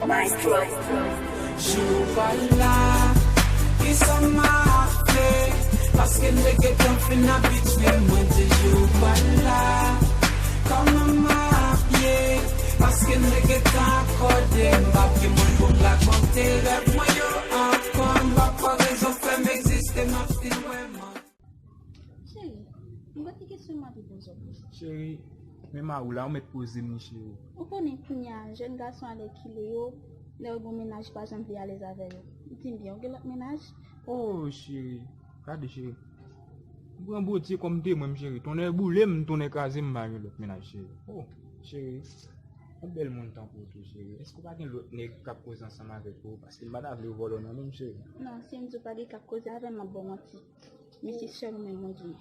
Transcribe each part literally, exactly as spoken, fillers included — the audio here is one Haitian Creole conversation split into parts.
Jou pa la, kisa m ap fè? Paske m te gentan fin abitye, mwen di jou pa la. Kòman m ap ye? Paske m te gentan akòde, m p ap gen mwen pou m rakonte rèv mwen yo ankò. M p ap pran rezon fè m egziste, m ap fin wè manti. Cheri, m gon ti kesyon m anvi poze w. Cheri, men mari w la, ou mèt poze m li, cheri. Ou konnen kounye a, jèn gason alèkile yo, lè yo gon mennaj, pa janm vle alèz avè yo. Di m byen, ou gen lòt mennaj? Oh, cheri, gade, cheri. M pran Bondye kòm temwen m, cheri. Tonnè boule m, tonnè kraze m, m pa gen lòt mennaj, cheri. Oh, cheri, yon bèl moun tankou w tou, cheri. Èske w pa gen lòt nèg k ap koze ansanm avèk ou? Paske m pa ta vle yo vòlò nan men m, cheri. Non, si m di w pa gen k ap koze avè m, m ap ba w manti. Men se sèl ou menm mwen genyen.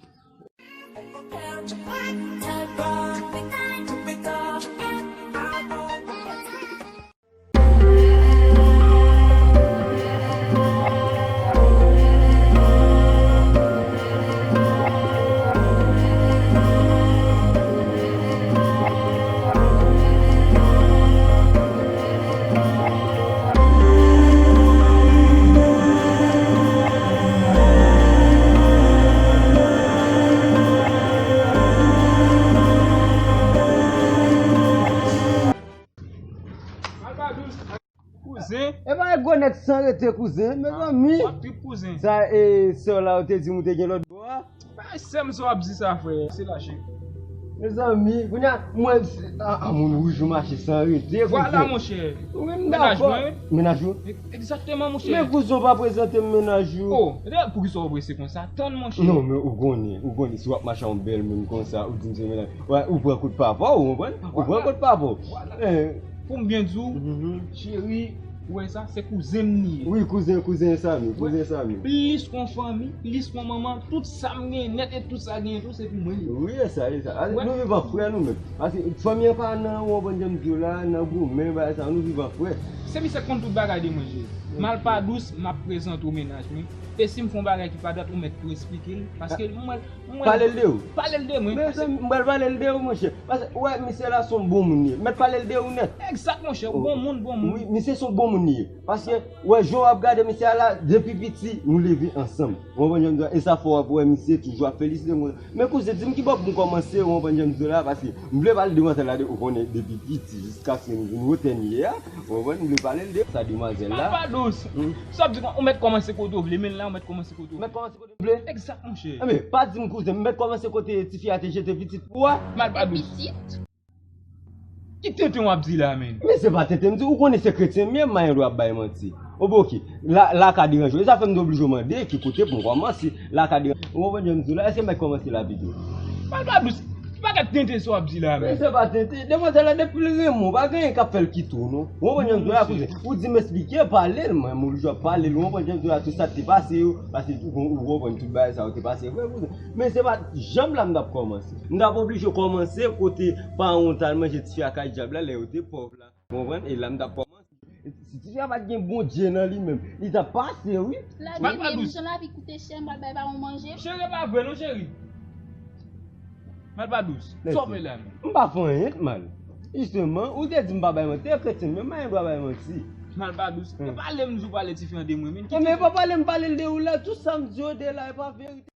Kouzen. E pa gwo nèg san rete, kouzen. Mezanmi. W ap trip, kouzen. Sa, e, sè w la, ou te di m ou te gen lòt bò a? Bay sè m sa w ap di sa, frè. Se lache. Mezanmi, kounye a, mwen, a, a, moun wouj ou mache san rete, kouzen. Vwala, monchè. Wi, m dakò. Mennaj mwen. Mennaj ou? E, egzakteman, monchè. Men kouzen w pa prezante m mennaj ou. Oh, e poukisa w prese konsa? Tann, monchè. Non, men ou konnen, ou konnen, si w ap mache a yon bèl moun konsa, ou di m se mennaj. Wè, ou pran kout papa w, ou konprann? Ou pran kout papa w. Vwala. Eh. Pou m byen di w, mhm, cheri, ou wè sa, se kouzen m li ye. Wi, kouzen, kouzen Samy, kouzen Samy. Plis kon fanmi, plis kon manman, tout sa m genyen nèt e tout sa genyen tou, se pou mwen li ye. Wi, e sa, e sa. Wè. Nou viv an frè nou menm. Paske fanmi an pa nan, ou konprann jan m di w la, nan goumen, bagay sa, nou viv an frè. Se misye k konn tout bagay de mwen, cheri. M al pa dous, m ap prezante w mennaj mwen. E si m fè yon bagay ki pa dwèt, ou mèt tou esplike l. Paske mwen, Pale l de ou. Pale l de mwen. Men se, m pral pale l de ou, monchè. Paske, ou wè, misye la se yon bon moun li ye. Mèt pale l de ou nèt. Egzak, monchè. Bon moun, bon moun. Wi, misye se yon bon moun li ye. Paske, ou wè, jan w ap gade misye a la, depi piti, nou leve ansanm. Ou konprann jan m di w la? E sa fè w ap wè misye toujou ap felisite m konsa. Men kouzen, di m ki bò pou m kòmanse, ou konprann jan m di w la? Paske, m vle pale de demwazèl la, de, ou konnen, depi piti, jiskaske nou vin wotè n ye a. Ou konprann? M vle pale l de sa, demwazèl la. Papa dous. Hmm. Sa w ap di, ou mèt kòmanse kote w vle, men la, ou mèt kòmanse kote w vle. Mèt kòmanse kote Vle? Egzak, monchè. Enben, pa di m kouzen, m mèt kòmanse kote tifi a te jete pitit pou a. Malpadous. Pitit? Ki tenten w ap di la, menn? Men se pa tenten m di, ou konnen se kretyen m ye, m pa gen dwa ap bay manti. O bon, oke, la, la ka deranje w. E sa fè m te oblije mande ki kote pou m kòmanse. La ka deranje w. Ou konprann jan m di w la? Èske m mèt kòmanse la pito? Malpadous. Ki bagay tenten sa w ap di la, menn? Men se pa tenten. Demwazèl la, depi l renmen w, pa gen anyen k ap fè l kite w, non. Ou konprann jan m di w la, kouzen? Ou di m esplike, pale l, mwen, m oblije ap pale l. Ou konprann jan m di w la, tout sa k te pase yo, paske ou, ou konprann tout bagay sa yo te pase vre, kouzen. Men se pa janm la m t ap kòmanse. M t ap oblije kòmanse kote paran w t al manje tifi a kay djab la, lè yo te pòv la. Ou konprann? E la m t ap kòmanse. Si tifi a pa t gen Bondye nan li menm, li t ap pase, wi. Lavi menm, jan lavi koute chè, m pral bay paran w manje. Cheri, e pa vre non, cheri. Malpadous. Sa w fè la menm? M pa fè anyen k mal. Jisteman, ou te di m pa bay manti, e kretyen m, men m pa gen dwa bay manti. Malpadous. Hmm. E pale m di w pale tifi an de mwen, men. Enben, e pa pale m pale l de ou la, tout sa m di yo de la, e pa verite.